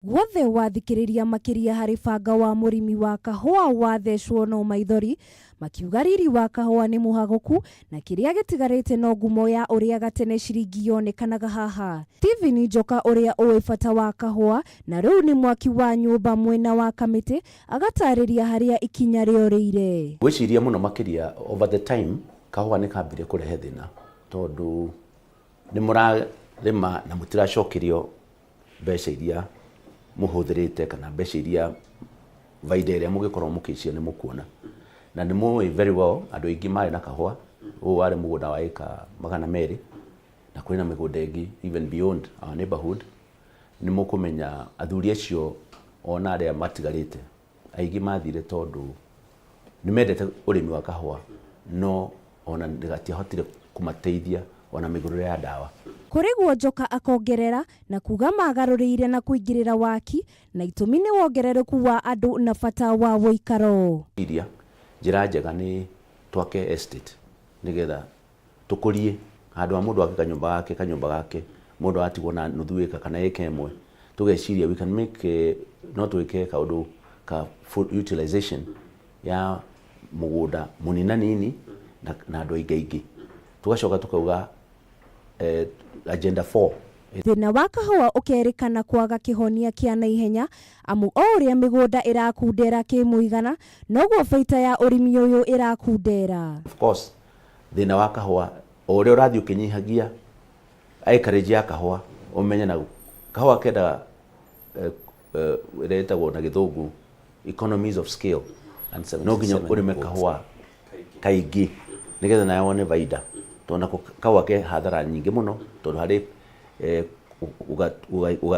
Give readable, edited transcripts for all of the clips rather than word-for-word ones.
Guothe wathikĩrĩria makĩria harĩ banga wa mũrĩmi wa kahũa wathecwo no maithori, makiuga riri wa kahũa nĩ mũhagũku na kĩrĩa gĩtigarĩte no ngumo ya ũrĩa gatene ciringi yonekanaga haha. Stephen Njoka ũrĩa ũĩ bata wa kahũa na rĩu nĩ mwaki wa nyũmba mwena wa Kamĩtĩ agatarĩria harĩa ikinya rĩorĩire. Ngwĩciria mũno makĩria over the time kahũa nĩ kambirie kũrehe thĩna tondũ nĩ mũrarĩma na mũtiracokerio mbeca iria mũhũthĩrĩte kana mbeca iria baida ĩrĩa mũngĩkorwo mũkĩcia nĩ mũkuona. Na nĩ mũĩ very well andũ aingĩ marĩ na kahũa, ũyũ warĩ mũgũnda wa ĩka 200 na kwĩna mĩgũnda ĩngĩ even beyond our neighborhood. Nĩ mũkũmenya athuri acio ona arĩa matigarĩte aingĩ mathire tondũ nĩ mendete ũrĩmi wa kahũa no ona gatiahotire kũmateithia ona mĩgũrĩre ya ndawa. Kũrĩ guo Njoka akongerera na kuga magarũrĩire na kũingĩrĩra waki na itũmi nĩ wongerereku wa andũ na bata wa ũikaro. Iria njĩra njega nĩ twake estate nĩgetha tũkũrie handũ ha mũndũ ake kanyũmba gake kanyũmba gake mũndũ atigwo na nuthu ĩka kana ĩka ĩmwe tũgeciria we can make no twĩke kaũndũ ka full utilization ya mũgũnda mũninanini na andũ aingĩ aingĩ tũgacoka tũkauga agenda 4. Thĩna wa kahũa ũkerĩkana kwaga kĩhonia kĩa naihenya amu o ũrĩa mĩgũnda ĩrakundera kĩmũigana noguo baita ya ũrĩmi ũyũ ĩrakundera. Of course thĩna wa kahũa o ũrĩa ũrathiĩ ũkĩnyihagia acreage ya kahũa ũmenye na kahũa kendaga ĩrĩa ĩtagwo na gĩthũngũ economies of scale, no nginya ũrĩme kahũa kaingĩ nĩgetha nawe wone baida tondũ nako kahũa ke hathara nyingĩ mũno tondũ harĩ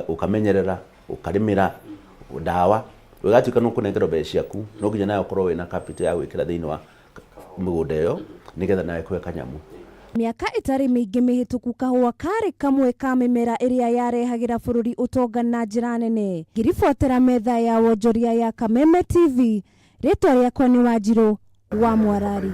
ũkamenyerera ũkarĩmĩra ndawa ũgatuĩka nĩ ũkũnengerwo mbeca ciaku no nginya nawe ũkorwo wĩna capital ya gwĩkĩra thĩinĩ wa mĩgũnda ĩyo nĩgetha nawe kũhe kanyamũ. Mĩaka ĩtarĩ mĩingĩ mĩhĩtũku kahũa karĩ kamwe ka mĩmera ĩrĩa yarehagĩra bũrũri ũtonga na njĩra nene. Ngĩribotera metha ya wonjoria ya Kameme TV, rĩtwa rĩakwa nĩ Wanjirũ wa Mwarari.